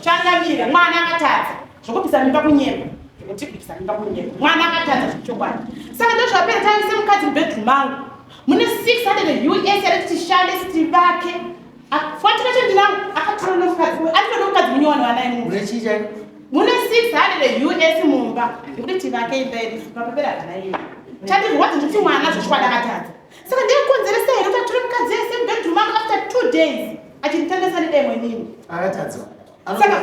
Changamire, mwana akatadza zvokubvisa mimba kunyepa. Zvekuti kubvisa mimba kunyepa. Mwana akatadza zvechokwadi. Saka ndozvapera taise mukadzi mubedroom mangu. Mune 600 US yareti tishande tivake. Fati kacho ndinangu akatora nomukadzi. Anotora nomukadzi munyowani wanaye mumba. Mune chii chai? Mune 600 US mumba. Ndikuti tivake imba yedu papapera hapana iyo. Chandirwadza ndikuti mwana zvechokwadi akatadza. Saka ndikukonzeresa here kuti atore mukadzi ese mubedroom mangu after 2 days achinditandasa nedemo inini? Akatadza. Saka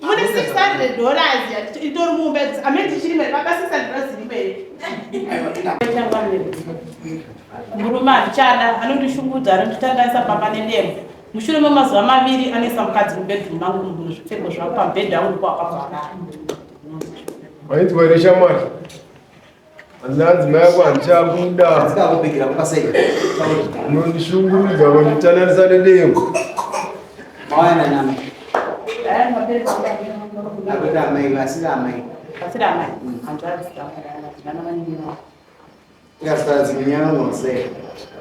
mune 600 dollars itori mumba amene tichirima baba 600 dollars irimo here? Murume handichada anondishungudza anonditandanisa pamba nedemo. Mushure memazuva maviri anoisa mukadzi mubedroom mangu munhu zvipfeko zvangu pamubhedha wangu ndipo akabva adaro. Wainzwa here shamwari? Hanzi mai ako handichakuda. Asikakubigira kumba sei? Unondishungurudza unonditandanisa nedemo. Mauya nanyama. Akuti amai vasiri amai. Vasiri amai. Hanzvadzi dzangu vana vanini. Tikasara dzimwe nyaya vanozoseka.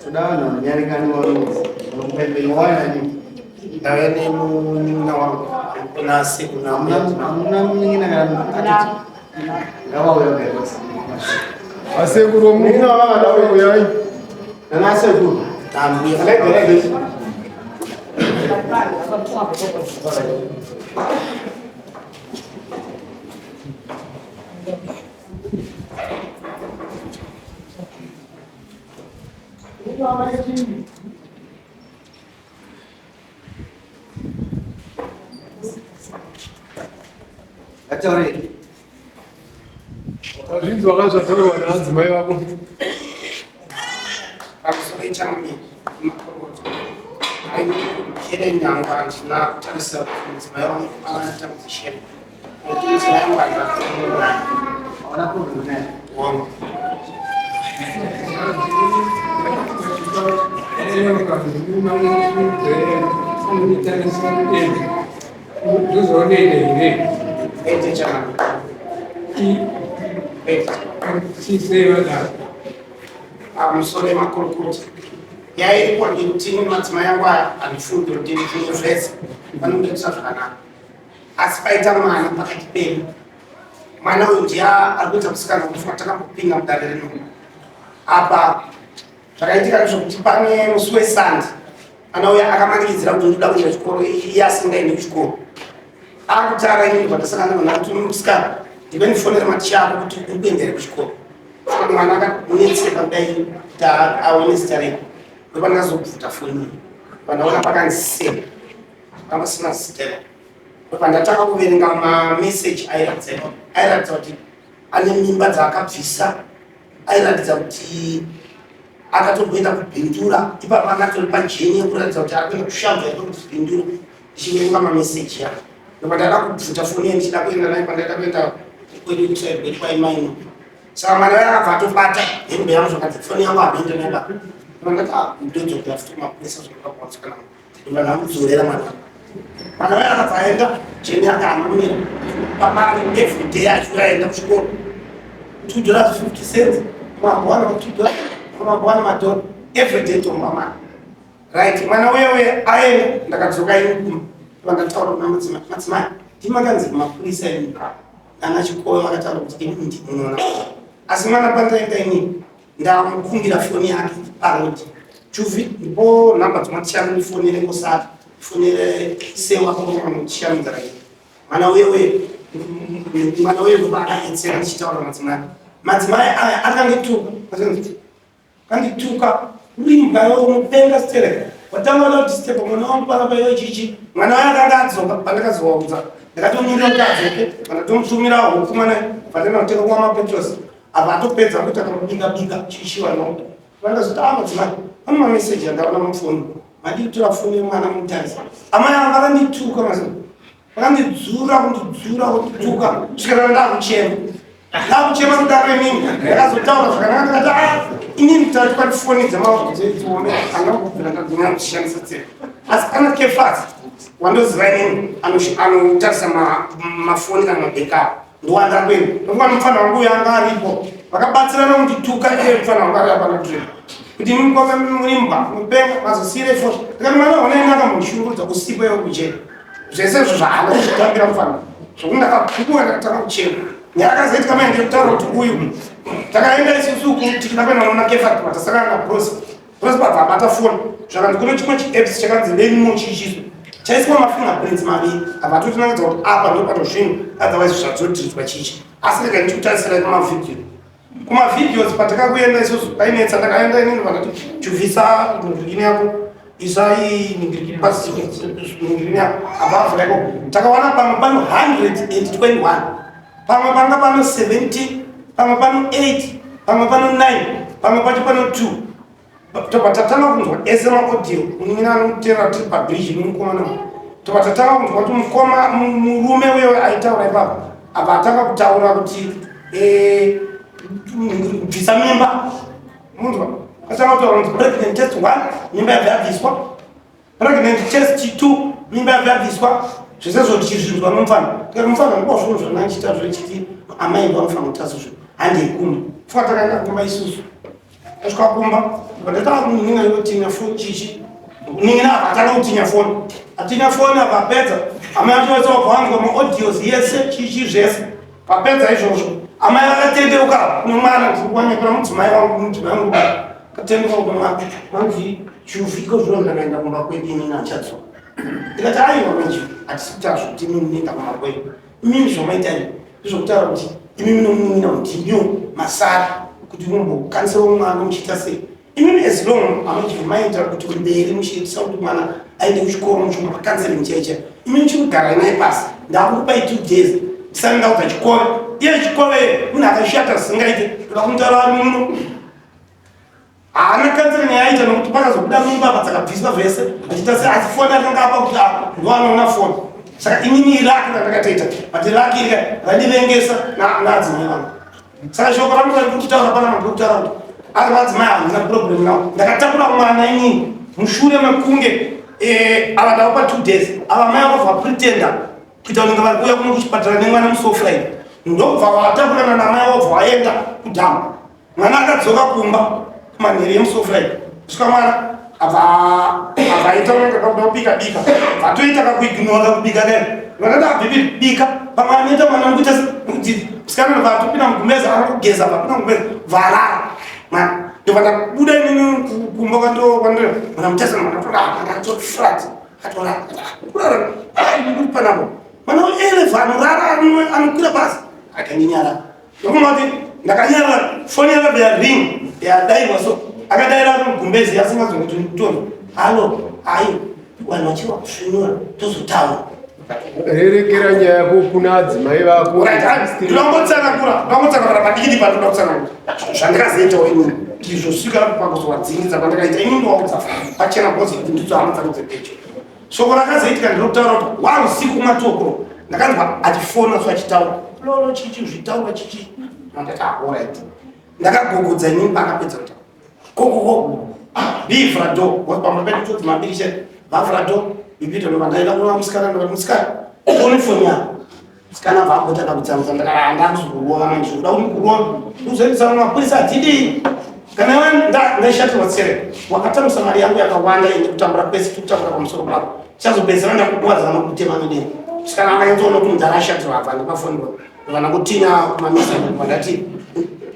Toda vanhu vanonyarikani vanonzi vanomupembeni mauya nani? Ndauya nemunin'ina wangu kuna sekuru Hamuna hamuna munin'ina kana atiti. Ngavauye vagare pasi. Asekuru Munin'ina wava uyai. Nana sekuru. Ambuya. Rege rege. Ngataure. Wazvinzwa ka zvataurwa naadzimai vako? Pamusoro ichange makorokoto. Aine nyangu handina kutarisa kuti mudzimai wangu akatambudza shema. Nekuti mudzimai wangu handina kutombo naye. Hauna problem naye. Wangu. Ndozoonene here? Ete changu. Ete. Chisei vadaro. Pamusoro yemakorokoto. Nyaya iripo ndekuti madzimai angu aya handifungi kuti zvinhu zvese vanondiitisa zvakanaka. Asi paita mwana pakati pedu. Mwana uyu ndiye ari kuita musikana wekuti watakambopinda mudare rino. Apa zvakaitika ndezvekuti pane musi wesande mwana uya akamanikidzira kuti ndoda kuenda kuchikoro iye asingaendi kuchikoro. Akutara inini pandasangana naye kuti musikana ndipe ndifonere maticha ako kuti uri kuenda here kuchikoro. Saka mwana akamunetseka kudai kuti aone zita reko. Ndopandakazobvuta foni iyi. Pandaona pakanzi sema panga pasina zita reko. Ndopandatanga kuverenga mameseji airatidza airatidza kuti ane mimba dzaakabvisa airatidza kuti akatomboenda kuBindura ipapo akatori pajeni yekuratidza kuti ari kuenda kushamva yake kuBindura ndichiverenga mameseji aya. Ndopandada kubvuta foni iyi ndichida kuenda naye pandaida kuenda kwedu kuside kwedu kwaimaino. Saka mwana uya akabva atobata hembe yangu zvakanzi foni yangu hamboende naye baba. Ndopandati ah ndodzokera futi kumapurisa zvakakwanisa kana ndopandamuzorera mwana. Mwana uya akabva aenda jeni yake anomira pamari every day achiuya aenda kuchikoro. $2.50 mabwana $2 mabwana madhora every day tomba mari. Right, mwana uya uya aenda ndakadzoka ini kumba vandataura kuna madzimai madzimai ndimakanzi mapurisa ini nana chikoro vakataura kuti ini ndimunoona asi mwana pandaenda ini ndamukumbira foni yake parodi chuvi ndipo nhamba dzomaticha kundifonere kosati fonere sewa pamutichamudza mwana uye uye mwana uye ndoba akadetsera ndichitaura madzimai madzimai aya akandituka kandituka uri mbwa iwe unopenga sterek watanga wada kuti step mwana wangu panapa iwe chichi mwana waye akanga adzoka pandakazowaudza ndakatomirira kuti adzoke pandatomutumira huku mwana pandina kutenga kwa mapetros apa atopedza kuita kamubika bika chichi vano vandazoti a madzimai pane mameseji andaona mufoni madii kutora foni yemwana mutarisa amai ava vakandituka mazimai Vakandidzura kundidzura kundituka kusvikira ndakuchema. Ndakuchema kudaro inini ndakazotaura zvakanaka ndikati ah inini tati pandifoni dzemadzione andakubvira ndagona kushandisa tsero. Asi kana Kefas wandoziva inini anotarisa mafoni kana mabackup ndowanda kwenu ndokuva mufana wangu uyo anga aripo vakabatsirana kundituka iye mufana wangu ari apana kutrena kuti imi mukoma muri mbwa mupenga mazosiire foni ndikati mwana honai ndakamushungurudza usiku iwe kujeri. Zvese izvo zvaana kuzvitambira mufana. Zvokuti ndakapfuka ndakatanga kuchema. Nyaya yakazoitika manje ndekutaura kuti uyu takaenda isusu tichida kuenda unoona Kefat patasangana naBrosi. Brosi pabva abata foni zvakanzi kune chimwe chiapps chakanzi Venmo chichiso chaiswa mafingerprints maviri apa atotinangidza kuti apa ndopatozvinhu otherwise zvadzodhiridzwa chichi asi rega ndichikutarisira kumavhidhiyo kumavideos patakakuenda isusu painetsa ndakaenda inini vakati chuvisa nhingirini yako isai nhingirini pasi nhingirini yako above yako takawana pamwe pano 121 pamwe panga pano 70 pamwe pano 8 pamwe pano 9 pamwe pacho pano 2 Tobva tatanga kunzwa ese maaudio munin'ina anomuteerera tiri pabridge nemukomana tobva tatanga kunzwa kuti mukoma murume uyo aitaura ipapo abva atanga kutaura kuti eh, kubvisa mimba munzwa atanga kutaura kuti pregnant test one mimba yabva yabviswa Pregnant test 2 mimba yabva yabviswa zvese zvo tichizvinzwa nomufana tikati mufana ndiko zvinhu zvanandichiita zvechiti amai ndo vanofanira kutasa zvo handei kumba fuka takaenda kumba isusu tasvika kumba ndatanga kunin'ina yotinya foni chichi nin'ina apa atanga kutinya foni atinya foni apa apedza amai acho vese wabva wanzwa maaudios yese chichi zvese papedza izvozvo amai vakatendeuka kune mwana ndikuwanyepera mudzimai wangu mudzimai wangu katendeuka kune mwana manzi Chuviko zvino ndakaenda kumba kwedu inini achadzoka. Ndikati aiwa manje hatisi kutaura zvekuti imimi munoenda kumba kwedu. Imimi zvamaita izvi ndezvekutaura kuti imimi nomunin'ina ndimiwo masara kuti mumbokanisirawo mwana muchiita sei. Imimi as long amanje maita kuti kumberi muchiitisa kuti mwana aende kuchikoro muchimupa counseling chaiyo chaiyo. Imimi muchikugara naye pasi ndakukupai 2 days ndisati ndaudza chikove. Iye chikove munhu akashata zvisingaite ndoda kumutaura ari muno. Haana counseling yaaita nokuti pakazobuda mimba apa dzakabviswa zvese achiita se asi foni akanga apa kuti ah, ndoanoona foni saka inini iraki randakatoita but iraki iri randivengesa naadzimai vangu saka shoko rangu rari kutaura pana mambo kutaura kuti ari vadzimai handina problem nawo ndakatakura mwana inini mushure mekunge eh, ava ndavapa 2 days ava mai vabva pretenda kuita kunge vari kuuya kuno kuchipatara nemwana musi wefriday ndobva vatakurana namai vobva vaenda kudhamu Mwana akadzoka kumba kumanheru emusi weFriday. Kusvika mwana abva aita unenge kakuda kubika bika. Vatoita kakuignora kakubika kaya. Vakati abhibi bika. Pamwe anoita mwana nokuita kuti musikana ndobva atopinda mugumbeza anokugeza vapinda mugumbeza varara. Mwana ndobva ndabuda inini kumba kwando kwando mwana mutasa mwana atorara akatoflat atorara kurara ah panapo mwana eleva anorara anokwira pasi akandinyara Ndokunoti ndakanyarara foni yakabva yaring yadairwa so akadaira ari mugumbezi asingazongoti nditoni halo ayi vanhu vachiri vakusvinura tozotaura rerekera nyaya yako kuna adzimai vako ndinongotsanangura ndongotsanangura padikidi pandoda kutsanangura zvandikazoitawo inini ndizvosvika pakuzowadzingidza kwandakaita ini ndowaudza pachena bhozi kuti ndidzo hama dzangu dzepedyo Shoko rakazoitika ndirokutaura kuti wa usiku kumatoko ndakanzwa achifona so achitaura lolo chichi zvitaura chichi ndati ah, alright ndakagogodza inini paakapedza kutaura kokoko bivhura do pamba pedu toti mabirisha vavhura do bibito ndobva ndaenda kunoa musikana ndobva musikana one foni yako Sikana bva ambotanga kutsamwisa ndakati handakuzokurova manje uda kundikurova uzoendesa mapurisa hatidii kana iwe ndaishatirwa tsere wakatamisa mari yangu yakawanda ende kutambura kwese tikutambura pamusoro pako chazopedzisira ndakukuwadza nokutema nedemo sikana akanyatsoona kuti mudhara ashatirwa abva ndipafoni ndobva ndakutinya kumamisa ndobva ndati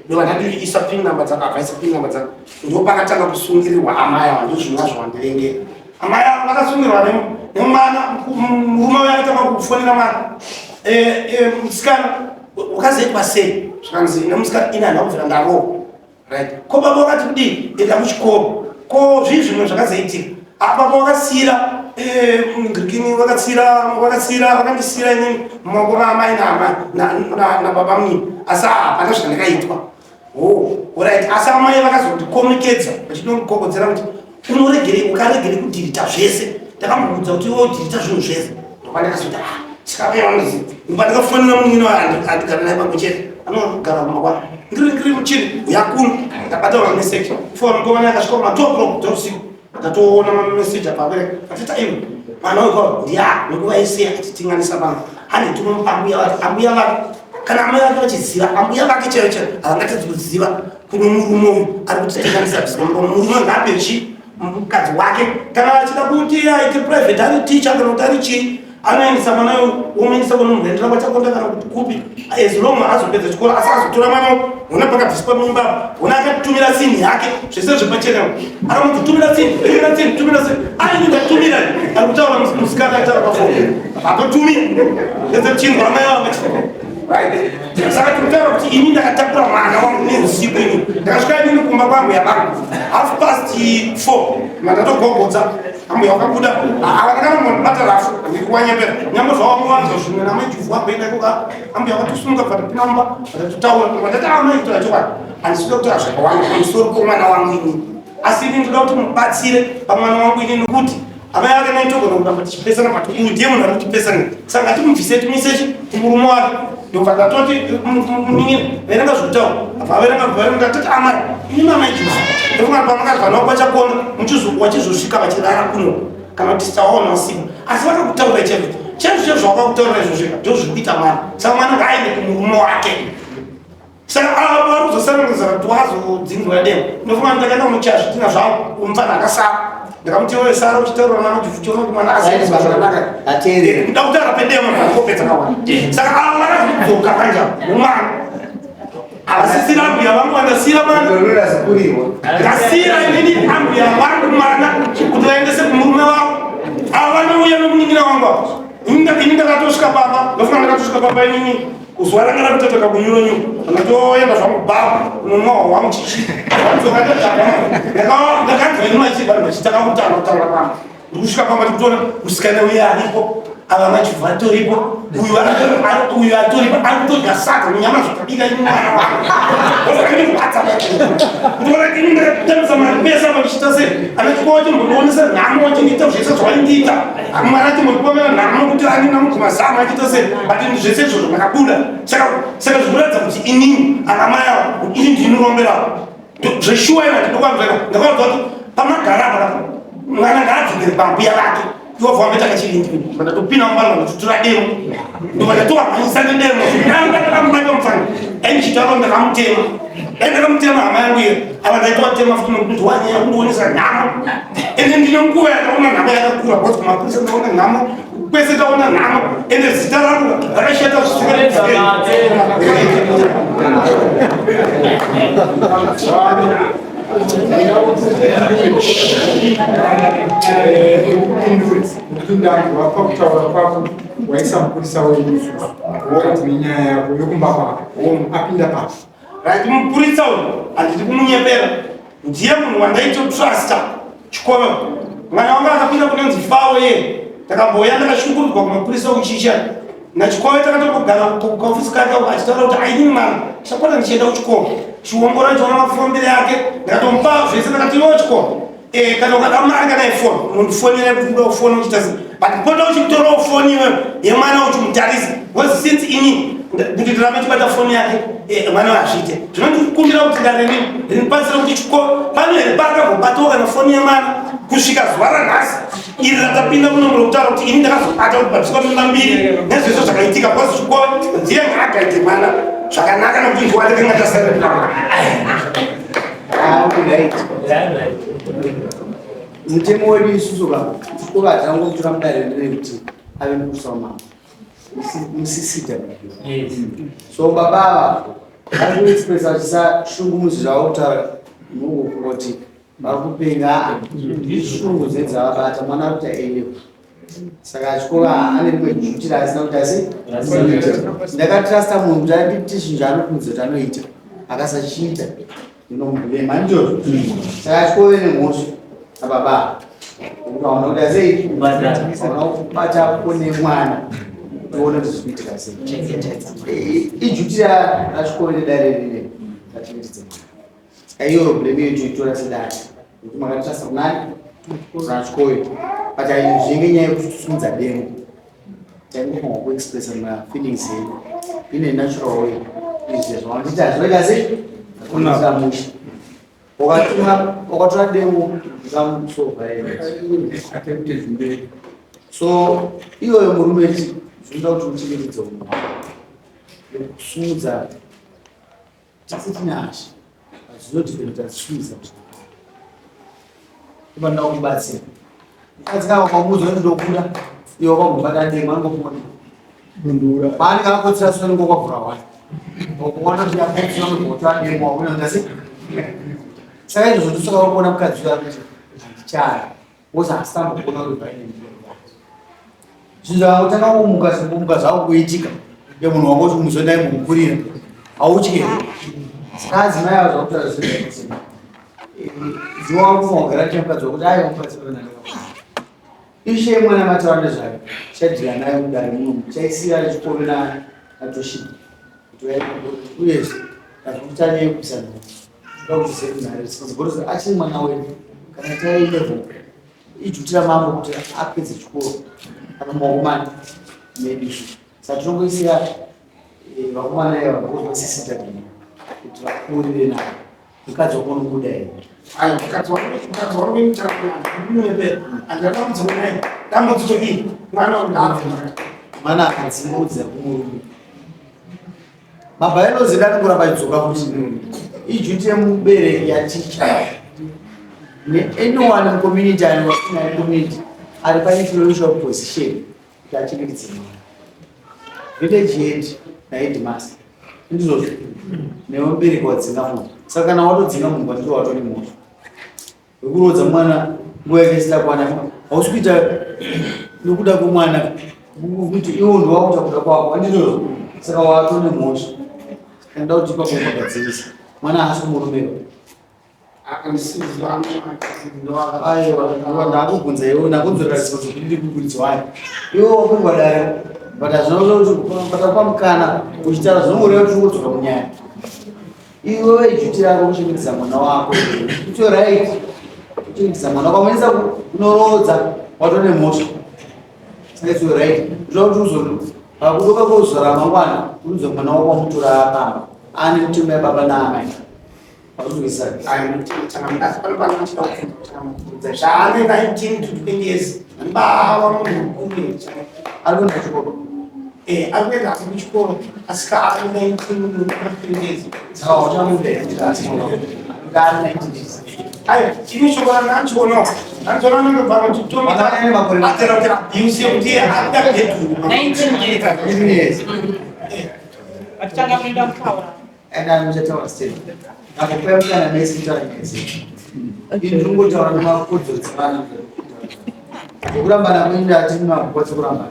ndobva ndati isa pin number dzako abva isa pin number dzako ndopakatanga kusungirirwa amai ava ndozvinova zvawandivengera Amai avo vakasungirwa nemwana murume uyo akatanga kufonera mwana eh, eh, musikana wakazoitwa sei zvikanzi nemusikana ini handina kubvira ndarohwa right ko baba wakati kudii enda kuchikoro ko zvii zvimwe zvakazoitika ah, baba wakasiyira eh, ngirikini vakasiyira vakasiyira vakandisiyira inini mumaoko maamai nababa munini asi hapana zvandakaitwa Oh, alright. Asi amai vakazondikomekedza vachindondigogodzera kuti unoregerei ukaregere kudhirita zvese. Ndakamboudza kuti iwe udhirita zvinhu zvese. Ndopandakazoti ah, saka amai vanoziva. Ndopandakafonera munin'ina wayo andigara naye pamwe chete. Anogara kumba kwake. Ndiri ndiri muchini uya kuno. Ndabata mameseji. Fona mukomana akasvika kuma 2 o'clock dzeusiku. Ndatoona mameseji apa abereka. Atita iwe. Mwana weko ndiya nguva yese atitinganisa pano. Handi tinomupa ambuya vake. Ambuya vake kana amai vake vachiziva ambuya vake chaivo chaivo havangatadzi kuziva kune murume uyu ari kutitenganisa bzima muromo murume ngaape chi mukadzi wake kana achida kuti aite private ari teacher kana kuti ari chii Anoendesa mwana uyu, womuendesa kunomurendera kwaChakonda kana kuti kupi, as long azopedza chikoro, asi azotora mwana uyu, hona pakabviswa mimba, hona akatumira sinhi yake, zvese zvepachena. Akamuti tumira sinhi, tumira sinhi, tumira sinhi. Aini ndatumira, ari kutaura musikana ataura pafoni. Atotumira. Ndeze chinhu amai avo Right. Saka tikutaura kuti ini ndakatakura mwana wangu neusiku ini. Ndakasvika inini kumba kwangu yavangu. 4:30 mandatogogodza. Ambuya wakabuda. Havana kana kumbondibata rafu. Ndikuwanyepera. Nyangwe zvawanguwanza zvimwe namajuvu wakuenda ikoka. Ambuya wakatosumuka vakatopinda mumba vakatotaura. Ndati amai kutaura chokwadi. Handisi kuda kutaura zvakawanda pamusoro pomwana wangu ini. Asi ini ndinoda kuti mubatsire pamwana wangu ini nekuti amai vake naitogona kuramba tichipesana but uyu ndiye munhu ari kutipesana. Saka ngatimubvise timuise chi kumurume wake. Ndobva ndatoti munin'ina verenga zvekutaura. Abva averenga verenga tati amai ini mamai Juzi. Ndofunga pamakabva navo kwaChakonda wachizosvika vachirara kuno kana kuti tichaona usiku. Asi vakakutaurira chaizvo chaizvo chaizvo zvavakakutaurira izvozvo ndozviri kuita mwana. Saka mwana ngaaende kumurume wake. Saka ava vari kuzosanangudza kuti wazodzinzwa demo. Ndofunga ndakaenda kunochaya zvidhina zvangu mufana akasara. Ndakamuti iwe sara uchitaura nana kuti uchiona kuti mwana akasaizwa zvakanaka. Ateerera. Nda kutaura pedemo ndakopedza kawanda. Saka ava vakazodzoka manje mwana. Havasisira ambuya vangu vandasiira mwana. Ndorora zikurirwa. Ndasiira inini ambuya vangu mwana kuti vaendese kumurume wavo. Ava vanouya nomunin'ina wangu ava. Ini ndakatosvika pamba, ndofunga ndakatosvika pamba inini. Zuva ranga rakutotaka kunyuro nyuro ndatoenda zvangu bhawa kunomwa hwangu chichi ndodzoka ndadhakwa ndakanzwa ini machi vanhu vachitaka kutaura kutaura kwangu ndikusvika pamba ndikutoona musikana uye aripo ava machivhu atoripo uyu uyu atoripo ari kutodya sadza nenyama zvakabika ini mwana wangu zvakandirwadza kutoona ini ndakatambisa mari pese apa ndichiita sei anachikova chimbondionesa nhamo chindiita zvese zvaindiita Mwana atimbondipomera nhamo kuti anina mugumazama achiita sei but zvese izvozvo ndakabuda saka saka zvikuratidza kuti inini ana mai avo ini ndinoromberawo zveshuwa ina ndinokwanzveka ndakaudza kuti pamagara apa mwana ngaadzokere pambuya vake iwo vambe takachirindi ndatopinda mumba ndatotora demo ndobva ndatovamhanyisa nedemo anga ndakamubata mufana endichitaura ndakamutema Dai ndakamutema hama yangu iyo, ava ndaitovatema futi nokuti wanyanya kundionesa nhamo. Ende ndine nguva yakaona nhamo yakakura because kumapurisa ndaona nhamo, kwese taona nhamo, ende zita rangu rakashata zvisingaredziei. Ndikuti ndanzwa pakutaura kwako waisa mupurisa wenyu isusu woti nenyaya yako yokumba kwako apinda papi Right, mupurisa uyu handidi kumunyepera, ndiye munhu wandaitotrusta chikoro. Mwana wangu akapinda kunonzi fawo ye, ndakambouya ndakashungurudzwa kumapurisa kuchicha nachikove, takatombogara kukaofisi kake achitaura kuti ainini mwana chapota ndichienda kuchikoro chiongora chiona mafambire ake, ndakatomupa zvese ndakati iwewo chikoro Eh, kana ukada mari kana ifoni unondifonera kuti kuda kufona uchiita sei but pota uchitorawo foni iwewe yemwana uchimutarisa because since ini kuti ndirambe chibata foni yake eh, mwana wazviite zvinondikumbira kuti dare rini rindibatsire kuti chikoro pano here paakambobatawo kana foni yemwana kusvika zuva ranhasi iri ratapinda muno murokutaura kuti ini ndakazobata kuti pabviswa mimba mbiri nezvese zvakaitika because chikoro ndiye ngaagaite mwana zvakanaka nokuti ndiwatekanga tasara Mutemo wedu isusu ka chikoro hatingangomutora mudare ndinekuti ave mupurisa wamambo muCCW. So baba ava vari kuexpressa vachisa shungu muzvi zvavo kutaura mungofunga kuti vari kupenga shungu dzedzavabata mwana ari kuti aendewo saka chikoro ane rimwe duty raasina kuti asi ndakatrusta munhu kuti anditi zvinhu zvaanofungidzira kuti anoita akasachiita ndinomubhurema handizvozvo saka chikoro ine mhosva ababa ukaona kuti asei ukaona kubata kune mwana uone kuti zvikuitika sei iduty rachikoro nedare rine rachengetedza mwana saka iyo blame iyo toitora sedare nekuti makatrusta kunani kunachikoyo but zvinenge nyaya yekutisumudza demo taingofanwa kuexpressa mafeelings edu in a natural way izvi zvawanditi hazvinoita sei kunoita musha ukatora demo zvamusova so iyoyo murume zvinoda kuti uchengetedze unhu hwako nekusumudza tese tine hasha zvinoti kuti tasumudza kufanira kumubatsira mukadzi kava kwamuudza kuti ndokuda. Iwe wakambobata demo angokuona. Paanenge akakotsira sura unenge wakavhura wani. Ukuona kuti akotsira unobva demo wakuona kuti asi. Saka izvozvo ndosaka uri kuona mukadzi uyo akuti handichaya. Wozi asitambokuona kuti vaine zvinhu zvakutanga kumuka kumuka zvako kuitika ye munhu wako kuti muzo ndaimukurira hautye saka adzimai avo zvakutaura zvinhu ziwa wakufa wagara chemukadzi wakuti aiwa mukadzi Ishe mwana mataura nezvayo chadhira nayo mudare muno chaisiya chikoro naToshiba uyezve ndakutanyei kubvisa nhombo achiri mwana wedu kana tai level iduty ramambo kuti apedze chikoro apa muvakomana medu saka tinongoisiya eh, vakomana ava vakozwa ccw kuti vakurire nayo Mukadzi wako unomuda here? Ayo, mukadzi wangu, mukadzi wangu ini ndinomuda. Handina dambudziko naye. Dambudziko iri mwana wangu ngaabve. Mwana akadzimudza kumurume. Mabhayilozi edu anongoramba achidzoka futi. Iduty yemubereki yaticha. Neanyone mucommunity ari community ari painfluential position kuti achengetedze mwana. Village head naheadmaster ndizvozvo newe mubereki wadzinga munhu saka kana watodzinga munhu kwandiri watone mhosva wekuroodza mwana nguva yake isina kwana hausi kuita nokuda kwemwana kuti iwo ndowakuita kuda kwako andizvozvo saka watone mhosva saka ndoda kuti ipapo magadzirisa mwana haasi kumurumewa Aiwa, ndakubvunza iwe, ndakudzorera zviso kuti ndikukuridza wayo. Iwe wakungwa dare, but hazvina kuti patakupa mukana uchitaura zvinongoreva kuti urikudzoka munyaya. Iwe iduty rako kuchengetedza mwana wako. It's your right kuchengetedza mwana wako. Unoenda kunoroodza watone mhosva. Saka it's your right. Zvinoda kuti uzo pakudoka kozora mangwana unonzwa mwana wako wamutora pamba ane mitemo yababa naamai. Zvaane 19 to 20 years mbava munhu mukuru ari kuenda kuchikoro eh ari kuenda asi kuchikoro asi ka ari 19 to 20 years saka uchamuda ayo chini shoko rananchiono anchiono anondobva kuti tomiatera kuti abuse yekuti akuda bedroom 19 years Atitanga kuenda kutaura. And I'm muchataura still. Nakupa mukana mese kutaura mese. Ini ndinongotaura nemakodzero dzevana. Kurambana kwenyu ndati makukwanisa kurambana.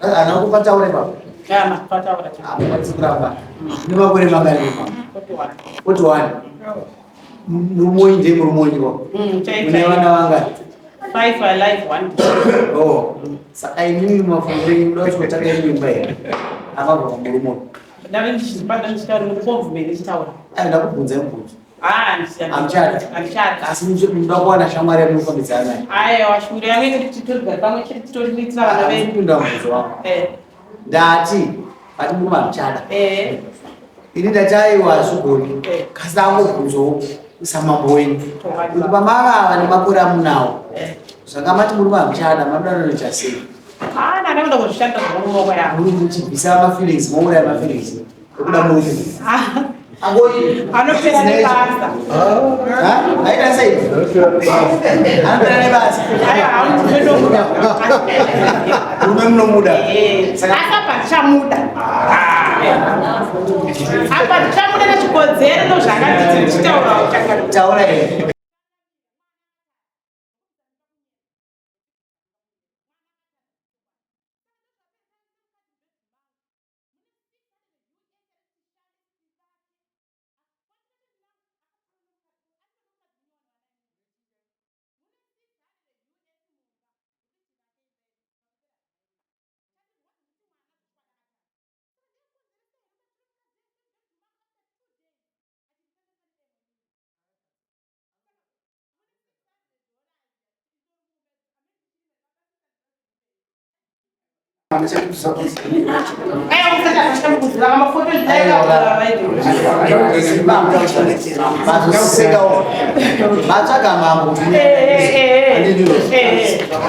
Ana kupataura ipapo. Ya, makupataura. Hakukwanisi kurambana. Nemakore mangani ipapo? 41. 41. Murume wenyu ndiye murume wenyu ipapo. Mune vana vangani? Five alive, one. Oh. Saka imimi mafungiro enyu munoda kuti kutanga imba here? Akabva kumurume uyu. Ndave ndichizvibata ndichitaura ndikubvumira ndichitaura. Ayo ndakubvunza mubvunzo. Ah, Hamuchadi. Handichadi. Asi munoda kuwana shamwari yamunofambidzana naye. Aiwa, shuviro yangu yekuti titorigare pamwe chete titoriritira vana vedu. Kupinda mubvunzo wangu. Eh. Ndati vati murume hamuchada. Eh. Ini ndati aiwa hazvigoni. Eh. Kasi ndangobvunzawo samambo wenyu. Kuti pamava nemakore amunawo. Eh. Zvanga mati murume hamuchada mamuda kunoita sei? Ah, ndakaenda kuzvishanda zvamumaoko yangu. Muri muchibvisa mafeelings mouraya mafeelings ekuda murume. Ah, Angoi anopera nebasa. Ha? Aita sei? Anopera nebasa. Aiwa, haundinomuda. Murume munomuda. Eh, Saka Asi apa ndichamuda. Apa ndichamuda nechikonzero ndozvakati tichitaura uchakati. taura here. Mazosekawo matsvaga mambo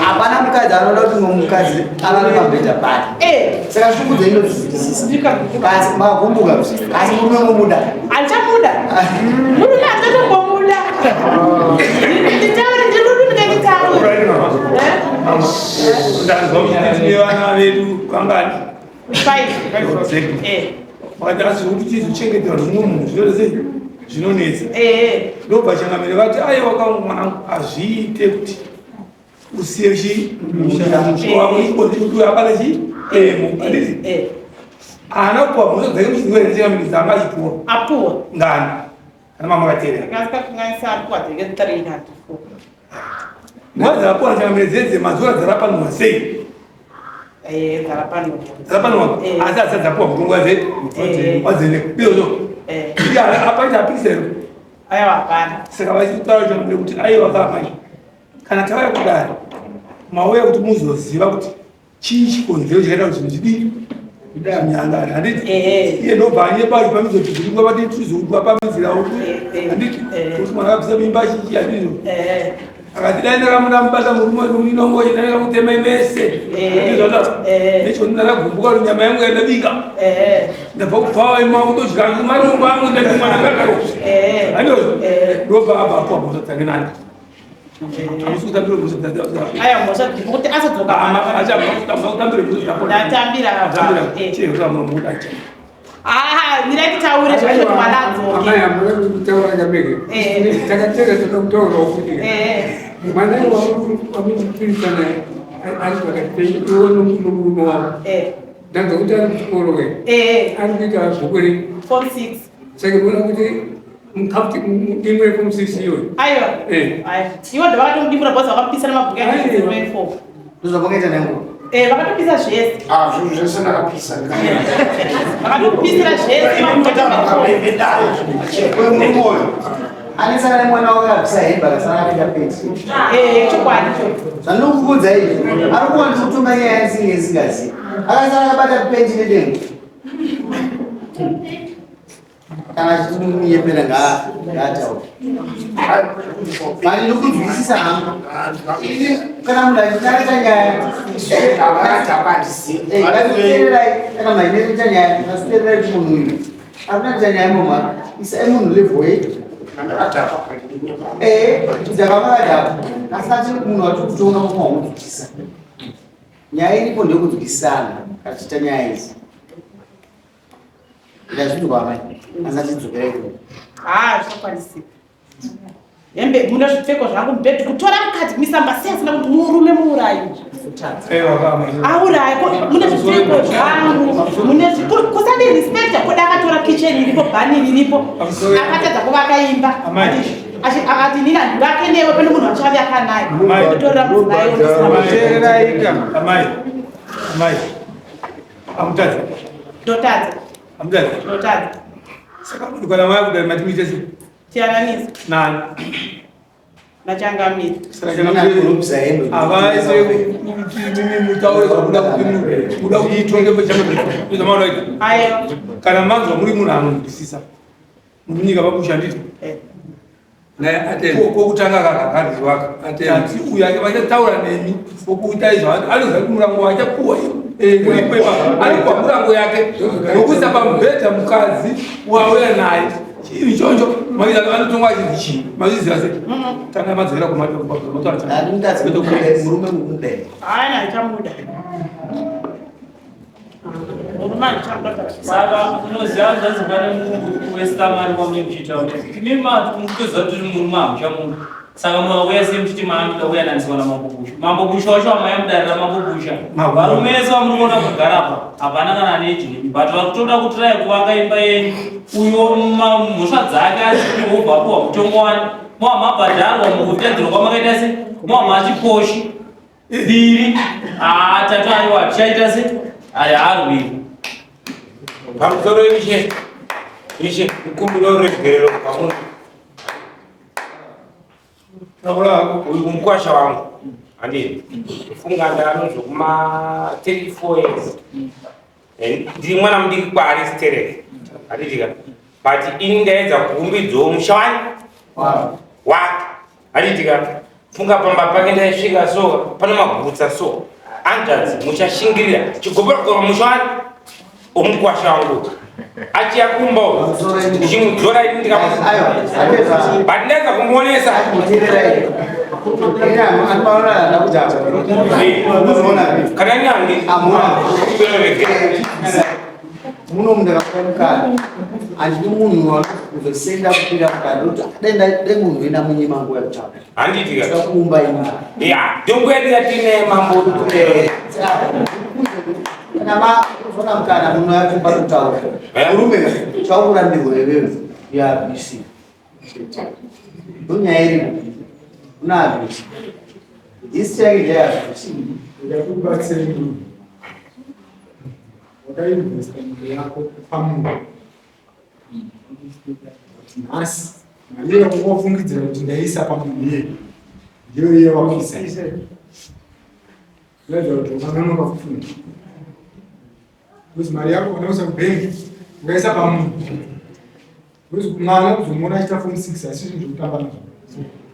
hapana mukadzi anoda kuti mumwe mukadzi alale pabhedha pake saka shungu dzenyu ndozvinzwisisa kasi makumbuka asi murume momuda Andichamuda. Murume andichatombomuda. Nditaure, ndirudu ndikanditaure. Eh? Ndanzwa kuti tine vana vedu vangani? Five. Exactly. Eh. Vakati asi kuti tizochengetera zvimwe munhu zvinoita sei? Zvinonetsa. Eh. Ndobva changamire vati aiwa kangu mwanangu hazviite kuti usiye chi musha wako ikozi abata chi emo handiti? Eh. Haana kupuwa mhosva dzake muchinzwa here changamire dzanga achipuwa? Apuwa. Ngani? Kana mama vakateerera. Ndingakanganisa apuwa dzenge 3 kana 4. Mhosva dzakapuwa changamire dzedze mazuva dzarapanurwa sei? Eh, dzarapanurwa. Dzarapanurwa. Eh. Asi asi dzapuwa mutongo waze Eh. wadzene. Izvozvo. Eh. Iye apaita apikisa here? Aiwa hapana. Saka vachitaura changamire kuti aiwa kamai. Kana tauya kudare mauya kuti muzoziva kuti chii chikonzero chakaita kuti zvinhu zvidii zvinyangare handiti? Eh. Iye ndobva anyepa achipamidza kuti zviri kuva tizogwa pamidzirawo Eh, handiti? eh. Kuti mwana akabvisa mimba chichi handizvo? Eh. Akati dai ndakamuda mubata murume wedu unongo ndakamutemai mese. Eh. Handizvo zvataura? Eh. Nechoni ndakagumbuka kuti nyama yangu yandabika. Eh. Ndabva kubva makutodya marungu angu ndati mwana kakaro. Eh. Handizvo? Eh. Ndobva abva apuwa mhosva dzake nani? Hamusi kutambira mhosva dzake. Aiwa mhosva dziri kuti asadzoka. Ndatambira. Eh. Ah, mirai titaure zvekuti mwana adzoke. Amai hamuna kutaura kameke. Eh. Takatera takakutaurawo kuti Eh. mwana wamupirisa naye ari pakati penyu iwe nomurume wako. Eh. Ndanzwa kuti ari kuchikoro ke. Eh. Ari kuita bhuku ri. Form 6. Saka kuona kuti mukapti imwe form 6 iyoyo. Aiwa. Eh. Aiwa. Iwo ndovakatomudimura bhozi vakamupisa nemabhuku Aiwa. ake 4. Ndozvamakaita nenguva. Eh, vakatopisa zvese. Ah, zvinhu zvese ndakapisa. Vakatopisira zvese mabhuku ake. Murume uyu anesana nemwana wake akabvisa hembe akasara apinda peti. Eh, chokwadi ichocho. Zvandinokuudza izvi ari kuwanza kutonga nyaya yasinge isingazivi. Akasara akabata peti nedengu. Kana achitimunyepera ngaataure. Mani ndinokunzwisisa hangu. Ini kana munhu achitarisa nyaya ngatiteererai kana munhu achinyaita nyaya ngatiteererai kuti munhu uyu ari kuita nyaya imomo isai munhu level yedu. Eh, kudhaka kwakadhakwa asi ati munhu wati kutonga kwakwaunzwisisa. Nyaya iripo ndeyekunzwisisana kana tichiita nyaya idzi. Ndazvinzwa amai, asi atidzokerai kuno. Ah, zvinokwanisika. Hembe mune zvipfeko zvangu mubhedhi kutora mukadzi kumisa mbasi asina kuti murume muurayi. Aurayi mune zvipfeko zvangu mune kusandirespecta koda akatora kitchen iripo bhani riripo akatadza kuvaka imba. Amai. Akati nina ndivake newe pane munhu achave akanaye. Amai. Kutorera mudzimai Teereraika. Amai, amai, amutadza, Ndotadza, amutadza. ndotadza. Saka munhu kana mauya kudare mati muite sei? Tiyananisa Nani? nachangamire. Saka changamire Unobvisa hembe. havaise kuti mimi mutaure zvamuda kuti muda kuti itonge pachangamire. Ndozvamaona kuita. Aiwa. Kana manzwa muri munhu anonzwisisa munyika pakusha nditi Eh. Naye atende. Kokutanga kakakariwaka Atende. tati uyu ake vachataura nemi wokuita izvo anoziva kuti murango wachapuwa arikuwa murango yake nokuisa pamubhedha mukadzi wauya naye chinhu ichocho anotongwa achinzi chii mazviziva sei tanga madzokera Ndati mukadzi murume mukumudenga. Hayi, handichamuda. Murume handichamuda. Saka unoziva zvanzi pane munhu wesitamari kwamune muchiita kuti imi mukutoziva kuti murume hamuchamuda. Saka mukauya sei muchiti maamuda kuyananiswa naMambo Bushu. Mambo Bushu wacho amaimudarira Mambo Busha. Varume vese vamuri kuona vakagara apa hapana kana ane age nemi but vari kutoda kutirai kuvaka imba yenyu. Uyo mhosva dzake achipiwa obva apiwa mutongo wani. Mowa mabhadharwa mukutedzerwa kwamakaita sei? Mowa machiposhi. Biri. Ah, tatu aiwa tichaita sei? Aya arwiri. Pamusoro ishe, ishe, kukumbira ruregerero kwamuri. Uyu mukwasha wangu handiti funga ndanozvo kuma 34 years. Ndiri mwana mudiki kwaari sterek handiti ka, but ini ndaedza kuumbidzawo musha wani wake handiti ka. Funga pamba pake ndaisvika so pane magutsa so hanzvadzi muchashingirira chigobora musha wani omukwasha wangu. Achiya kumba ndichimudzora ini ndikamubat ndaedza kumuonesa. Kana nyange muno mundakakupa mukana handidi munhu kuzosenda kupinda mukana nokuti dai munhu enda munyima nguva yekutaura handiti kuumba imba ya ndonguva yatine mambo. Kana mazoona mukana muno yakumba kutaura murume chaukurambirwa iwewe yaabc ndonyaya iripo una abc history yake ndeyaabc. Ndikubatsire munhu wakainvesta mari yako pamunhu nhasi mari iyo wafungidzira kuti ndaisa pamunhu iye ndiyo iye wakuisa inoita kuti ukanonoka kufunga because mari yako unoisa kubhengi ukaisa pamunhu because mwana kuzomuona achiita form 6 asi zvinhu zvekutamba nazvo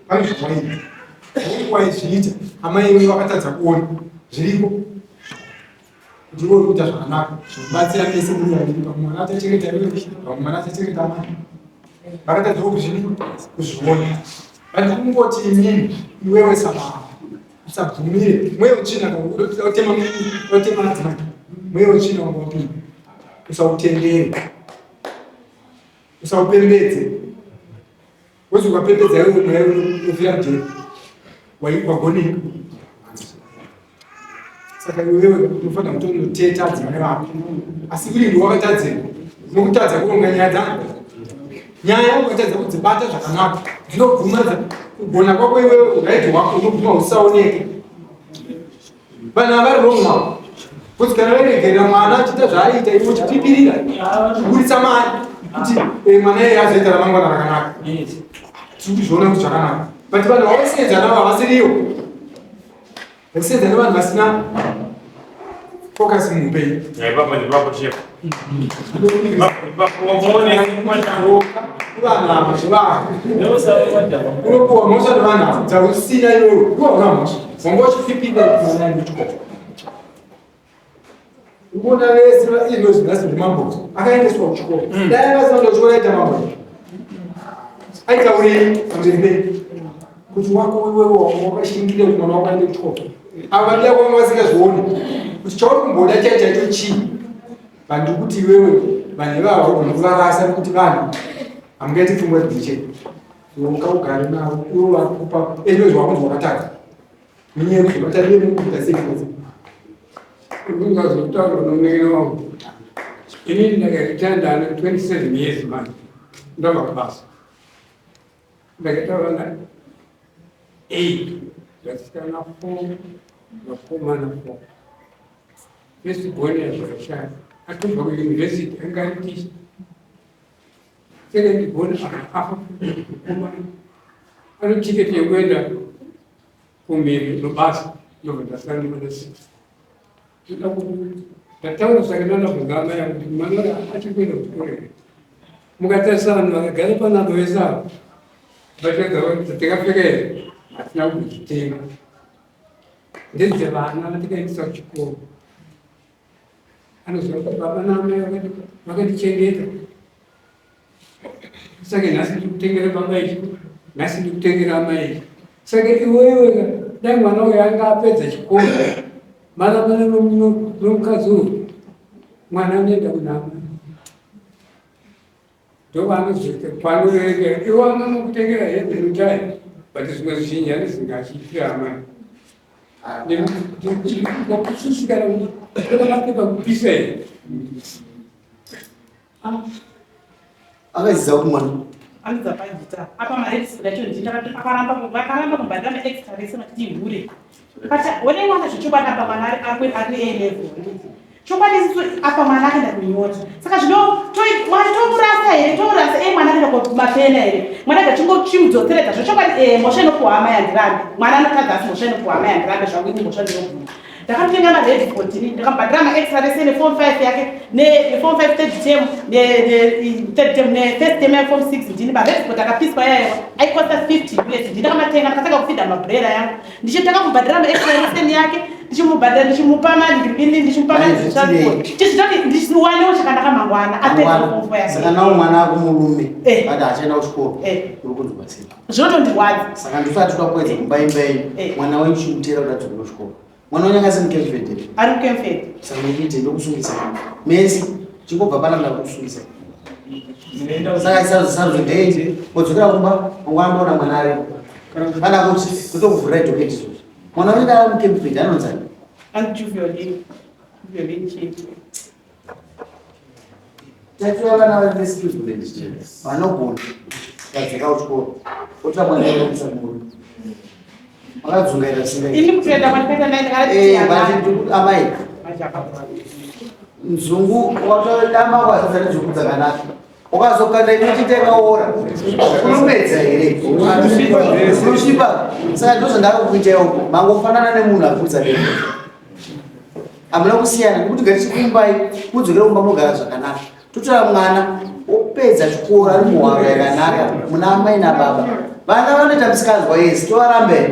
pane zvawaiita waizviita amai iwe vakatadza kuona zviriko kuti iwe uri kuita zvakanaka zvinobatsira mese muri vaviri pamwe mwana achachengeta iwe pamwe mwana achachengeta amai vakatadzawo kuzvini kuzviona but kungoti inini iwewe sababa usabvumire mweya utsvina otema otema madzimai mweya utsvina wanga wapinda usautendere usaupembedze wezi ukapembedza iwe mweya unofira mujeri wagonei saka iwewe unofanira kutonoteta adzimai vako asi uri ndiwe wakatadzei nokutadza kuronga nyaya dzako nyaya ukatadza kudzibata zvakanaka dzinoguma kugona kwako iwewe uraiti hwako unoguma usaoneke vanhu avari wrong now kuti kana vairegerera mwana achiita zvaaiita iwe uchipipirira kuburitsa mari kuti eh, mwana iye azoita ramangwana rakanaka tiri kuzviona kuti zvakanaka but vanhu vavasenza navo havasiriwo vekusenza nevanhu vasina focus muupenyu. Ipapo ndipapo chef. Vanhu ava zvivanhu unopuwa mhosva nevanhu ava dzausina iwewe iwe hauna mhosva wanga uchipfipinda mwana ndikuchikoro ukuona vese inozvi nhasi ndimambo akaendeswa kuchikoro dai vasina kuenda kuchikoro aita mambo aitaurei pamberi pei kuti wako iwewe wakashingirira kuti mwana wako aende kuchikoro ava vadiya kwanga vasingazvioni kuti chauri kumboda chai chaicho chii vanhu ndiri kuti iwewe vanhu ivava ugona kuvarasa nekuti vanhu hamungaiti pfungwa dziche uka ugare navo ivo vakupa anyways wakunzi wakatadza nenyaya yekuti vatarire mukuita sei Ungazotaura nomunengene wangu. Inini ndakaita ndane 27 years manje. Ndabva kubasa. Ndakaita vana 8. Vasikana 4, vakomana 4. First born yazvakashaya. Atobva kuuniversity anga ari teacher. Second born akafa mukomana. Ane tiketi yekuenda kumhiri nobasa ndobva ndasara nevana 6. Ndoda kuti ndataura zvakanaka bvunza amai yangu kuti mwana uyu achiri kuenda kuchikoro here. Mukatarisa vanhu vakagara panapa vese ava mbatya dzavo dzatakapfeka here hatina kudzitenga ndedzevana vatikaendesa kuchikoro. Anoziva kuti baba naamai vakandichengeta saka nhasi ndikutengera baba ichi nhasi ndikutengera amai ichi saka iwewe dai mwana uyu anga apedza chikoro marambana nomukadzi uyu mwana anoenda kuna amai ndovanozoita panorerekera iwe anonokutengera hembe notai but zvimwe zvizhinji anozenge achiitira amai nekuti kana mapepa kupisa here Akaiziva kuti mwana anodza pagita apa maregister yacho ndini akaramba vakaramba kubhadhara maextra vese vachiti hure but wone mwana zvechokwadi apa mwana ari ari A level chokwadi isusu apa mwana akaenda kunyota saka zvino mwana tomurasa here tomurasa e mwana akaenda kumapena here mwana aga chingochimudzoseredza zvechokwadi e mhosva inopuhwa amai handirambe mwana anotadza asi mhosva inopuhwa amai handirambe zvangu ini mhosva ndinobvuma. Ndakamutenga maheadphone ndini ndakamubhadhira maextra rese neform 5 yake neform 5 third term nethird term nefirst term yaform 6 ndini maheadphone akapiswa yayewa aikosta 50 us ndini ndakamatenga ndakatanga kufidha mabrera yangu ndichitanga kubhadhira maextra lesson yake ndichimubhadhira ndichimupa mari ndichimupa mari transport tichitoti ndichiwanewo chakanaka mangwana apedza form 4 yake. Saka nawo mwana ako murume Eh. ati achaenda kuchikoro Eh. uri kunzwa sei? Zvinotondirwadza. Saka ndisati toda kuedza kumba imba yenyu. Mwana wenyu chimutera kuti adzokere kuchikoro. Mwana wenyu angasi muCampford? Ari muCampford. Saka ndikuite ndokusungisa mesi chingobva pana ndakusungisa. Saka sarudzo ndei wodzokera kumba mangwana ndoona mwana aripo kana kuti totokuvhurira docket izvozvo. Mwana wenyu ari muCampford anonzani? Andijuviolin Juviolin chete. Tatora vana vari veskills vanogona vadzika kuchikoro otora mwana ekuisa murume makadzungaira. Ini kutoenda kwandikaita ndai. Amai, nzungu watodama kwazadza nenzungu dzakanaka, ukazokanda inochita ikaora, unomedza here? Unosvipa. Saka ndozvandakukuitaiwo, mangofanana nemunhu abvudza demo, hamuna kusiyana nekuti ngatichikumbai mudzokere kumba munogara zvakanaka. Totora mwana opedza chikoro ari muhwaro yakanaka muna amai nababa. Vana vanoita musikanzwa yese, tovarambe.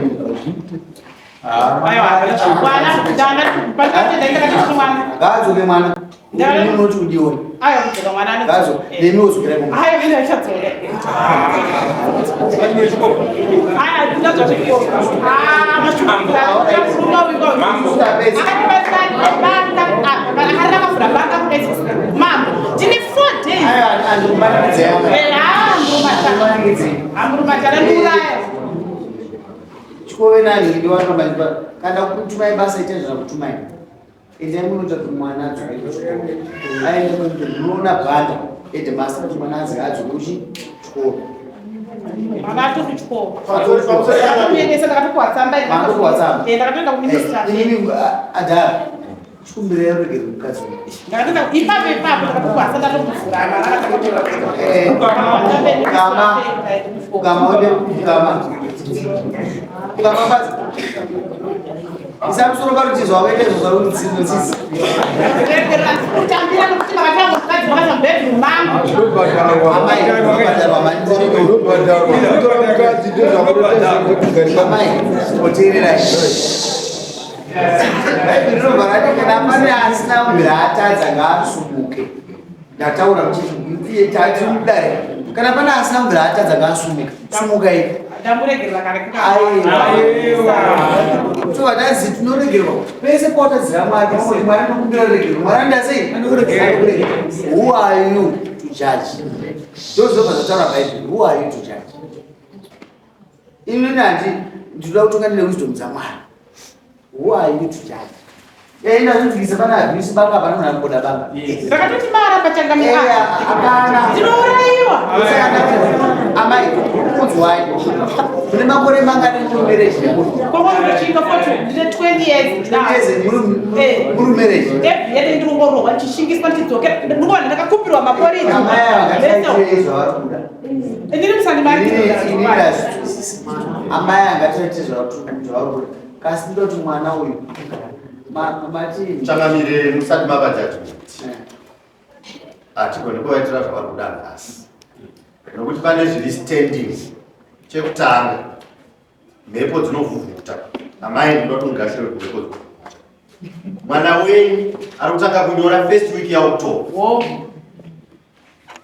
Aiwa, mwana pandakatenda ndakati mwana Ngaadzoke mwana unoti kudioni. Aiwa, kudzoka mwana ano. Ngaadzoke, nemi wodzokera kumba. Aiwa, ine achadzoka. Aya, ndinazwa chikoro. Ah, mashukuru. Akarira kavhura banga kudai. Mambo, ndine 4 days. Amurumachana ndiuraya. Chikove nani ndiwanomba kana kutumai basa ita zvakutumai. Endai munoita kuti mwana adzoke kuchikoro, aende munoona bhanda headmaster kuti mwana adzoke adzoke kuchikoro. Mwana atori kuchikoro. Ndakatomuendesa, ndakatopuwa tsamba. Makatopuwa tsamba? Ndakatoenda kuministry. Inini adhara chikumbirira ruregero mukadzi uyu. Ndakatoenda ipapo ipapo, ndakatopuwa tsamba, ndatomuvhura. Kama kama ode kama kama basi isa musoro parutizo wakaita izvo zvarutsitsi. Kutambira nokuti makatanga mukadzi wakaza mubedroom mangu. Mukadzi ndozvakutoita. Amai, oteererai. Bhaibheri rinobva rati kana pane asina kubvira atadza ngaasumuke. Ndataura kuti tati mudare kana pane asina kubvira atadza ngaasumuke. Sumukai. Ndamuregerera kare. So vatazi tinoregerwa pese pawatadzira Mwari, pamwe Mwari anokumbira ruregero. Mwari anoita sei? Anokuregerera. Who are you to judge? Ndozvobva zvataura Bhaibheri. Who are you to judge? Inini handi ndinoda kutonga ndine wisdom dzaMwari. Who are you to judge? Ndazvinzwisa pane abuse banga, hapana munhu anoboda banga. Ndakatoti mara pachangamira. Hapana. Ndinourayiwa. Amai, kunzwai, mune makore mangani muri marriage nemunhu? Kwakunochika foto ndine 20 years now. Years muri marriage? Every year ndiri kungorohwa, ndichishingiswa, ndichidzokera ndikuwana ndakakupirwa maporiji. Amai ava ngativaitire zvavari kuda. Ndiri musandi mari. Inini ndazvinzwisisa. Amai anga ngativaitire zvavari kuda kasi ndoti mwana uyu mati Changamire, musati mava judgment, hatigoni kuvaitira zvavari kuda nhasi nokuti pane zviri standing. Chekutanga, mhepo dzinovhuvhuta. Amai, ndinoda kuti mugashire kuti mhepo dzinovhuvhuta. Mwana wenyu ari kutanga kunyora first week yaOctober.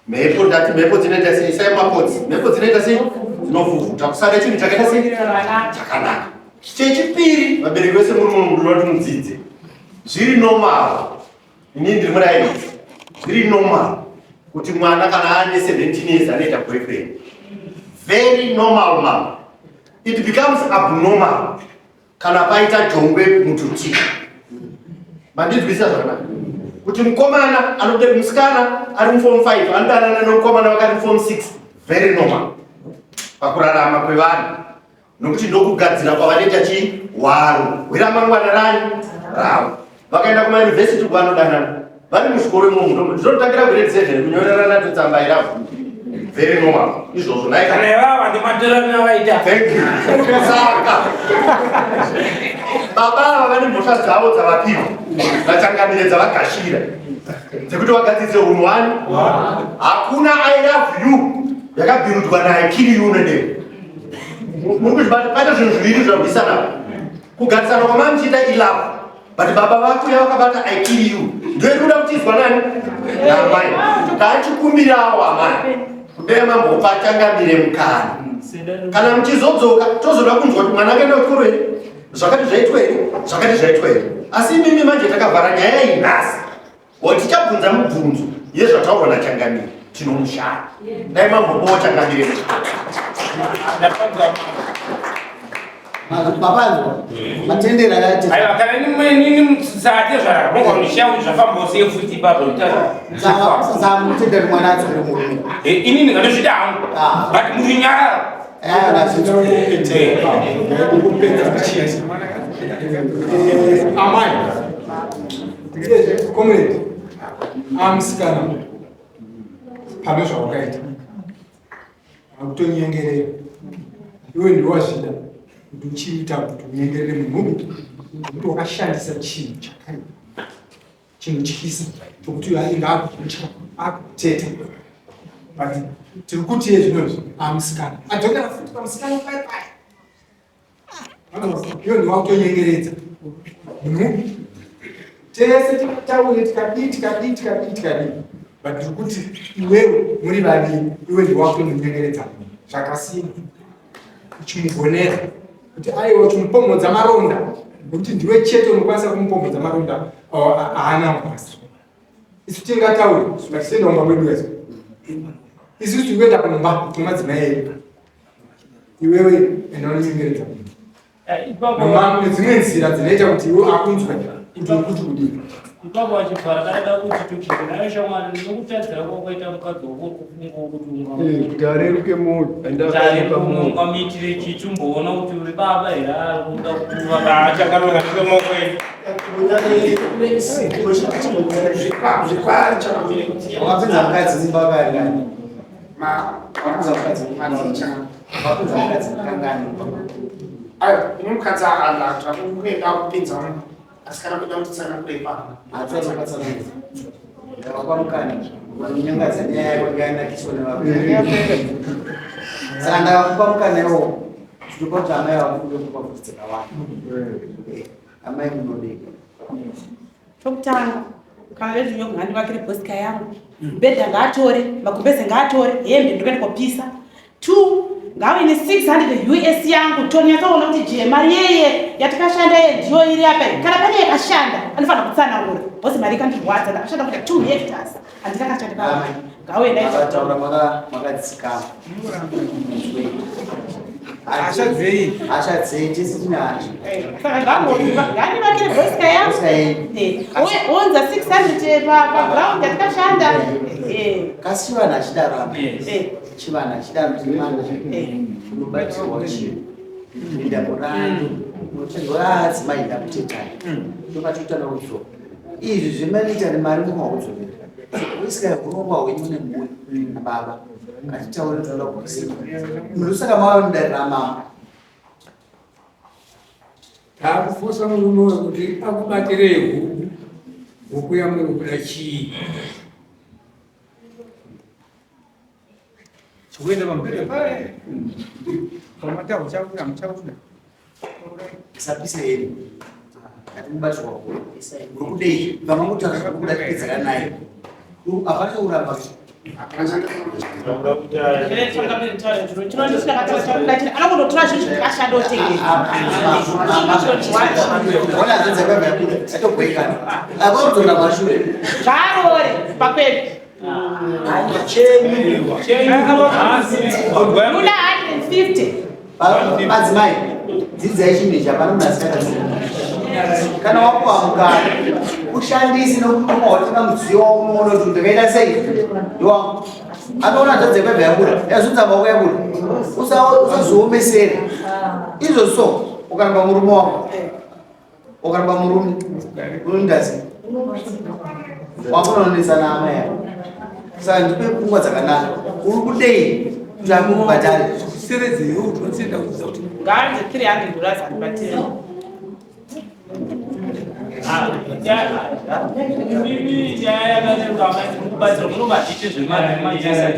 Mhepo, ndati mhepo dzinoita sei? Isai makotsi. Mhepo dzinoita sei? Dzinovhuvhuta. Kusada chinhu chakaita sei? Chakanaka. Chechipiri, vabereki vese muri muno, ndinoda kuti mudzidze zviri normal. Inini ndiri murairidzi. Zviri normal kuti mwana kana ane 17 years anoita boyfriend, very normal mama. It becomes abnormal kana paita jongwe mututi. Mandinzwisa zvakanaka kuti mukomana anoda musikana ari muform 5 anodanana nemukomana wakari muform 6, very normal pakurarama kwevanhu nokuti ndokugadzira kwavanoita chii hwaro hweramangwana rani ravo. Vakaenda kumayunivhesiti kwavanodanana vari muzvikoro imomo, zvinotangira grade 7 kunyorerana tutsamba iravo. Very normal izvozvo naye. Kana ivava ndimatorana vaita. Thank you. Saka baba ava vane mhosva dzavo dzavapiwa vachangamire dzavagashira dzekuti vagadzidze unhu wani. Hakuna I love you yakabhirudzwa naye kiri you nedewe. Muri kuzvibata paita zvinhu zviviri zvarwisana. Kugarisana kwamamuchiita ilove but baba vako yavakabata I kill you ndiyo iri kuda kutizwa nani naamai tachikumbirawo amai kudai mambopa changamire mukana kana muchizodzoka tozoda kunzwa kuti mwana akaenda kuchikoro here zvakati zvaitwa here zvakati zvaitwa here asi imimi manje takavhara nyaya iyi nhasi Tichabvunza mubvunzo yezvataurwa naChangamire tinomushaya. Dai mambopawo Changamire. Mapanzwa matendero akaita. Aiwa kana inini sate zvara monga unishawu zvafamba sei futi ipapo nditaura. Saka mutendero mwana adzokere murume. Eh inini ngandozvida hangu. Ah. But murunyarara. Eh Amai. Comrade, amusikana pane zvawakaita akutonyengerera iwe ndiwe wazvida kuti uchiita kuti unyengerere munhu nekuti wakashandisa chinhu chakaipa chinotyisa chokuti uyo anenge akutya akuteta but tiri kuti iye zvinozvi amusikana adzokera futi pamusikana pai pai Iyo ndiwakutonyengeredza munhu tese tikataure tikadii tikadii tikadii tikadii but ndiri kuti iwewe muri vaviri iwe ndiwakutonyengeredza munhu zvakasimba uchimugonera kuti aiwa uchimupomhodza maronda nekuti ndiwe chete unokwanisa kumupomhodza maronda haana mukasi isu tingataure but tienda kumba kwedu wezo isusu tiri kuenda kumba kwemadzimai edu iwewe enda unonyengeredza munhu nedzimwe nzira dzinoita kuti iwe akunzwe kuti uri kuti kudii ipapo achibvara kada kuti tokike nayo shamwari ndinokutadzira kwakaita mukadzi wako kufunga kuti kuti areruke mwoyo ungamuitire chii chimboona kuti uri baba here ari kuda kuva achakamira maoko edu Wakapinza mukadzi mumba kangani? Wakapinza mukadzi kangani? Ayo, ini mukadzi akanaka kuenda kupinza munhu asi kana kuda kuti tsanangure ipapo. Hatsati patsanangura. Ndakapa mukana. Unonyangadza nyaya yako inganakiswa nevamwe. Saka ndakakupa mukana iwowo. Tinopa kuti amai vakude kupa kuti dzakawanda. Amai munodei? Chokutanga kana bedroom yangu ngandivakire bosika yangu bhedha ngaatore magumbeze ngaatore hembe ndikuenda kopisa two ngauye ne 600 us yangu tonyatsoona kuti je mari yeye yatakashanda ye ndiyo iri apa iyi. Kana pane yakashanda anofanira kutsanangura bhosi mari ikandirwadza ndakashanda kuita 2 hectares handina kashanda pamari ngauye ndaita Akataura makadzikama. Hasha dzei? Hasha dzei tese tine hasha. Saka ngandivakire bosika yangu. Bosika yenyu. Unza 600 paground yatakashanda. Kasi chivanhu hachidaro apa. Chivanhu hachidaro kuti mwana unobatirwa chinhu. Enda murando. Unotendwa adzimai ndakutetai. Ndopatotanga kudzoka. Izvi zvemanoita nemari mumakudzokera. Uisika hurongwa hwenyu nemhuri nababa. Ngatitaure tinoda kuziva. Ndosaka mava mudare ramambo. Takufosa murume uyu kuti akubatirei huku, huku yamuri kuda chii? Chikuenda pamberi pale. Pamata uchabuda muchabuda. Isapise heri. Kati mubatirwa huku. Uri kudei? Vamangoti kuda kupedzera naye. Hapana chakuramba. Anokundotora zvinhu zvakashanda otengesa. Ona hanzvadzi yako yabva yabuda yatobhoikana. Akaudzora mashure. Zvaarore pakwedu. Muna 150. Madzimai, dzidzai chinhu ichi hapana munhu asingatarisiri. Kana wapuwa mukana, ushandise nokuti watenga mudziyo waunoona kuti ndakaita sei ndowangu. Anoona hanzvadzi yako yabva yabuda, yazunza maoko yabuda. Usazviomesere. Izvozvo so, ukaramba murume wako, ukaramba murume, unoenda sei? Wakunoonesa naamai ako. Saka ndipe pfungwa dzakanaka. Uri kudei kuti akubhadhare? Seredze iwe kuti unotsenda kuudza kuti Ngaanze 300 dollars andibatire. Mimi nyaya yakareruka amai muri kubatsira munovatite zvemari majesa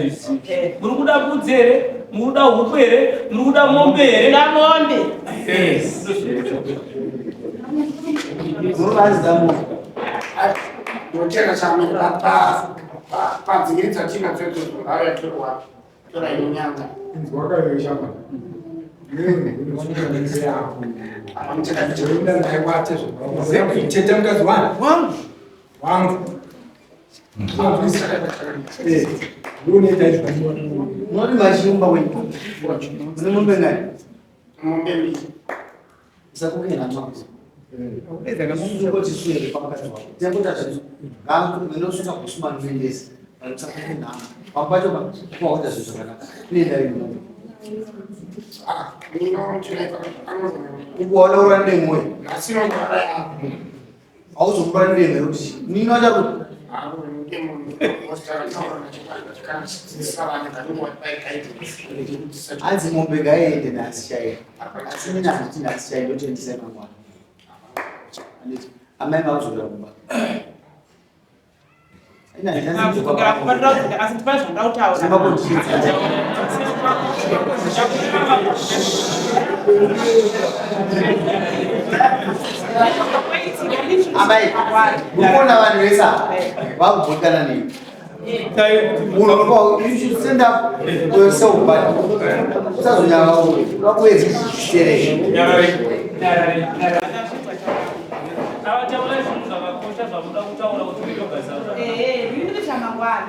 muri kuda mbudzi here muri kuda huku here muri kuda mombe here Kuda mombe. Muruvanzi mombe. Ndotenda chamira padzingiri dzatinadzo idzodzo ngauya torwa tora inyanga. Inzwa kayo shama. Oenda naye kwate zvo. Teta mukadzi wangu. Wangu. Wangu. Eh, unoita izvo. Munoti machiumba wenyu. Mune mombe ngani? Mombe mbiri. Usakuke nhama. Ungoti suye pamukadzi wako. Tengota zvinhu. Ngangu ndinosunga kusuma ndinoendesa. Usakuke nhama. Pamwe pacho pa kuita zvinhu zvakanaka. Inoenda iri mombe. Ukuona ura nemwoyo. Nhasi inongorara yako. Hauzokura nedemo yekuti nini wachakuti hanzi mombe ngaiende nhasi chaiyo. Asi mina handiti nhasi chaiyo ndotoendesa mangwana. Handiti amai vakuzogara kumba. Ina handina Kudzokera kumba ndoda kudzoka asi ndipane zvandoda kutaura. Amai, mukuona vanhu vese ava vakubhotana nei? Munhu unopa you should stand up for yourself but usazonyanya vakuedza kuterera. Taura zvinhu zvakakosha zvamuda kutaura kuti uitogadzira Ehe, ndini ndikuti mangwana.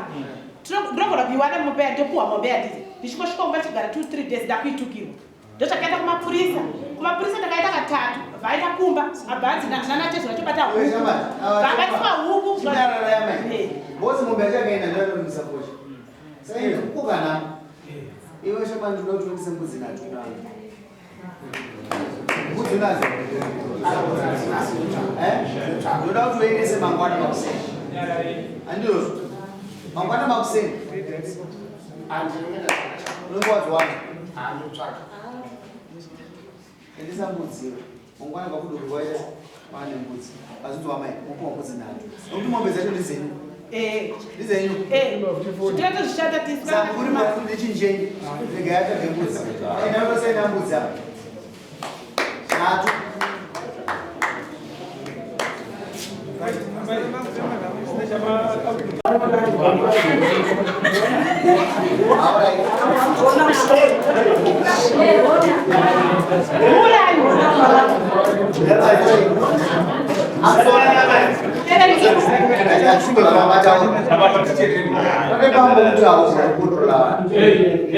Ndinogona kuiwana mombe yandopuwa mombe yandizi. Ndichingosvika kumba chigara 2 3 days ndakuitukirwa. Ndochakaenda kumapurisa. Kumapurisa ndakaenda katatu. Vaenda kumba. Abhanzi nanatezvo vachobata huku. Vakabatwa huku. Chinyarara yamai. Bosi mombe yachakaenda ndoyanomisa kosha. Saka ine kukana. Iwe shamani ndoda kuti uendese mbudzi nhatu nayo. Mbudzi unadzo? Eh? Ndoda kuti uendese mangwana makuseni. Handizvo? Mangwana makuseni. Unenge wadziwana. Endesa mbudzi iwe. Mangwana kwakudoki waita wane mbudzi. Azvinzwa mai, mupuwa mbudzi nhatu. Nokuti mombe dzacho ndedzenyu. Eh, Ndedzenyu. eh. Tinoto zvishanda tisu. Saka uri mafundi chinjenyi. Rega yatsvage mbudzi. Enda unosaina mbudzi apa. Nhatu.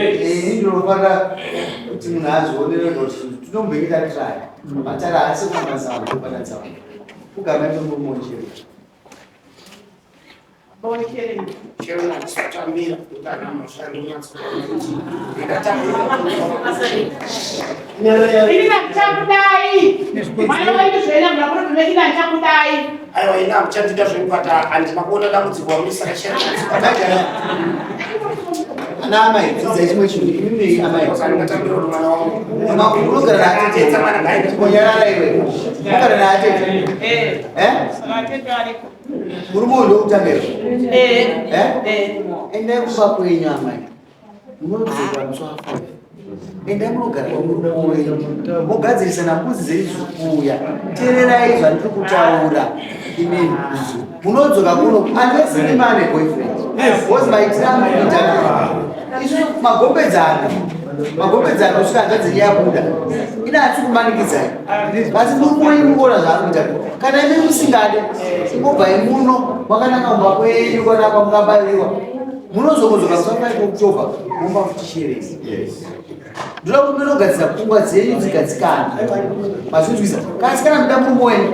Ini ndinofanira kuti munhu azvionere kuti tinomboita try matara asi kumazama kubatadza vanhu kugama itomumonjera Chero ndisatambira kutana mhosva ndonyatsokuona kuti ndakatambira. Ini ndichakudai. Mwana wenyu zvena muna kuti ini ndichakudai. Aiwa ina muchandida zvemubata handina kuona dambudziko ramurisaka chero. Ana amai, dzidzai chimwe chinhu. Imimi amai. Ndakatambira kuti mwana wangu. Unogara naatete. Konyarara iwe. Unogara naatete. Eh. Eh? Vatete variko. Murume uyu ndokutanga izvo. Eh. Eh? Eh. Endai kumba kwenyu amai. Munodzoka musi wa 5. Endai munogara pamurume wenyu. Mogadzirisana mbudzi dzenyu dziri kuuya. Teererai zvandiri kutaura. Imimi. Munodzoka kuno unless imi mane boyfriend. Because maitira amunoita. Isu magombedzana. Magombedzana kusvika hanzvadzi yenyu yabuda. Ina hatisi kumanikidzai. Asi murume wenyu mukuona zvaari kuita. Kana imi musingade, ingobvai muno makananga kumba kwenyu kana kwamukabaiwa. Munozongodzoka musi wa 5 October momba futi sheresi. Ndoda kuti munogadzira pfungwa dzenyu dzigadzikana. Mazvinzwisa. Kasi kana muda murume wenyu,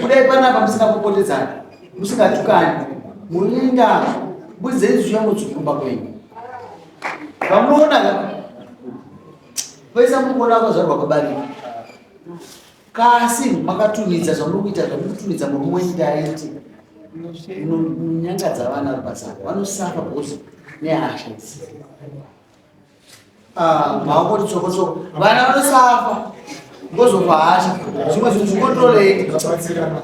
kudai panapa musingapopotedzani, musingatukani, munoenda mbudzi dzenyu dzichangodzoka kumba kwenyu. Vamunoona ka vese muri kuona vakazvarwa pabarika. Kasi makatunidza zvamuri kuita zvamuri kutunidza murume wenyu ndaiti. Unonyangadza vana vari pasaka vanosafa because nehasha idzi. Ah, maoko tsokotsoko vana vanosafa ngozofa hasha zvimwe zvinhu zvikontrolei. Batsirana.